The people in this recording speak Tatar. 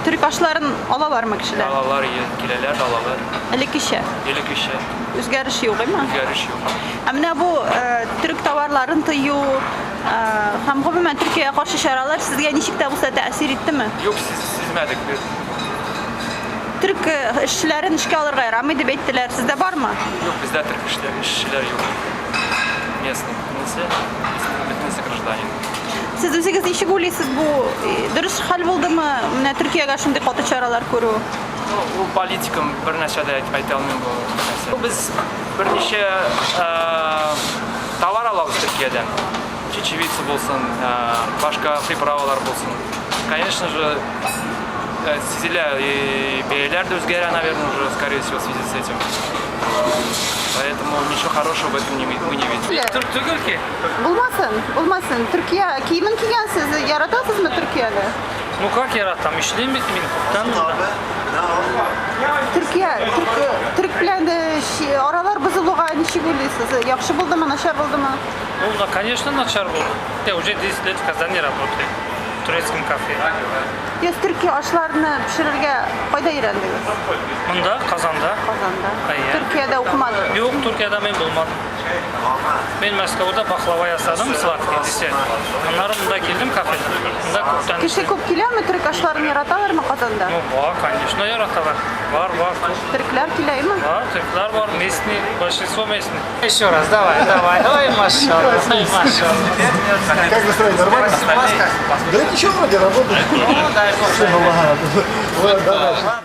Төрек ашларын алалармы кешеләр? Алалар, киләләр, алалар. Элеккечә. Элеккечә. Үзгәреш юк, әйме? Үзгәреш юк. Ә менә бу төрек товарларын тыю һәм гомумән Төркиягә каршы чаралар сезгә ничек тә булса тәэсир иттеме? Юк, сизмәдек без. Төрек эшчеләрен эшкә алырга ярамый дип әйттеләр. Сездә бармы? Юк, бездә төрек эшчеләр юк. Местный бөтенесе, бөтенесе гражданин. Сез үзегез ничек уйлыйсыз, бу дөрес хәл булдымы? Менә Төркиягә шундый каты чаралар күрү. Ну, ул политика, бер нәрсә дә әйтә алмыйм бу нәрсә. Без берничә товар алабыз Төркиядән. Чечевица булсын, башка приправалар булсын. Конечно же, сизелә, и бәяләр дә үзгәрә, наверное, уже, скорее всего, в связи с этим. Поэтому ничего хорошего в этом не, мы не видим. Төрек түгел ки. Булмасын, булмасын. Төркия киемен кигәнсез, яратасызмы Төркияне? Ну как яратам, эшлим бит мин күптән монда. Төркия, төрк, төрек белән дә аралар бозылуга ничек уйлыйсыз? Яхшы булдымы, начар булдымы? Ну, да, конечно, начар булды. Я уже 10 лет в Казани работаю. В турецком кафе. Сез Төркия ашларны пешерергә кайда өйрәндегез? Монда, Казанда. Казанда. Әйе. Төркиядә укымадыгыз? Юк, Төркиядә мин булмадым. Мин Мәскәүдә пахлава ясадым, сладкий десерт. Аннары монда килдем кафеда. Монда күптән. Кеше күп киләме? Төрек ашларын яраталармы Казанда? Ну, бар, конечно, яраталар. Бар, бар. Төрекләр киләме? Бар, төрекләр бар, местный, большинство местный. Еще раз, давай, давай. Ой, машалла, ой, машалла. Как настроение? Нормально? Да ничего, вроде работает. Ну, дай бог. Всё, ладно. Ладно, давай.